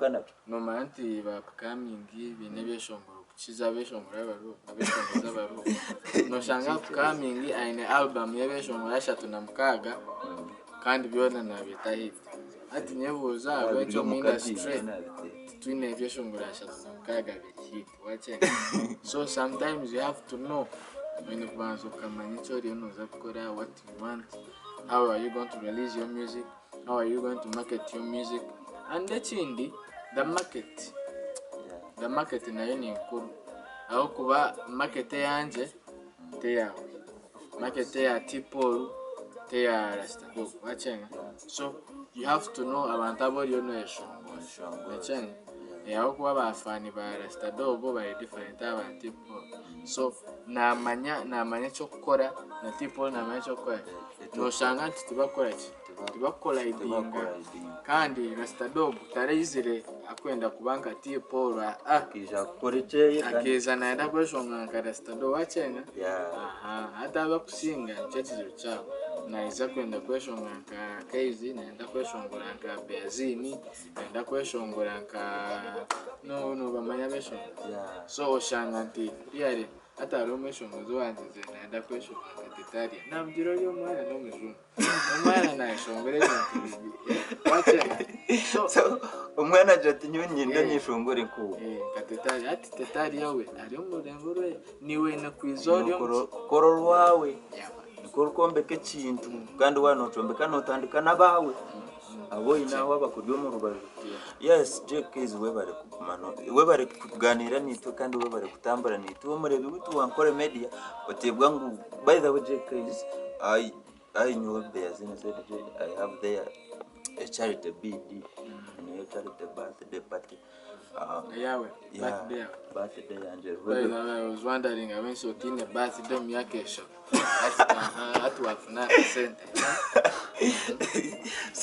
Nakyo. Noomanya nti ba upcoming baine ebyeshongoro kukiza abeshongoro abariho, abeshongozi abariho. Noshanga upcoming aine album y'ebyeshongoro 36 kandi byona nabyeta hit. Hati nyebuuza ahabw'enki omu industry titwine ebyeshongoro 36 biri hit, wakyenga? So sometimes you have to know, oine kubanza okamanya eki oriyo nooza kukora, what you want, how are you going to release your music, how are you going to market your music? And ekindi, the market. The market nayo ni nkuru ahabw'okuba market eyangye teyaawe, market eya T-Paul teya Rasta Dog, wakyenga? So you have to know abantu abu oriyo noyeshongora, wakyenga? Ahabw'okuba abafaani ba Rasta Dog bari different aha ba T-Paul. So namanya namanya eky'okukora na T-Paul namanya eky'okukora. Noshanga nti tibakukora ki? Tibakucollidinga. Kandi Rasta Dog taraizire akwenda kuba nka T-Paul, aa. Akaija kukora ekyeye kandi. Akeeza nayenda kweshongora nka Rasta Dog, wakyenga? Yeah. Aha, hati abakusinga nikyo ekizibu kyabo. Naija kwenda kweshongora nka Kayz, nayenda kweshongora nka Beazini, nayenda kweshongora nka no nobamanya abeshongozi. So oshanga nti really hati hariho omweshongozi owangizire nayenda kweshongora nka Tetaria. Namugira ori omwana n'omujungu. Omwana nayeshongora ebintu bibi. Wakyenga? So So omwana agira ati, "Nyowe niinyenda nyeshongore nk'ogu." Nka Tetaria. Hati Tetaria we ari omu rurengo rwe, niiwe oine kwija ori omu Kukora orwawe, nikwo orikwombeka ekintu, kandi waaba nokyombeka notandika n'abaawe abu oine aho abakuri omu rubaju. Yes, JKs, webare kuguma webare kuganiira naitwe kandi webare kutambura naitwe omureebi witu wa Nkore Media. Oteebwa ngu, by the way, JKs, I nyowe Beazini ZJ, I have there a charity bid, niyo charity birthday party. Yawe? Yeah. Birthday yawe? Birthday yangye. By the way, I was wondering abenshi otiine birthday omu myaka 3. Hati, aha, hati wafuna akasente. So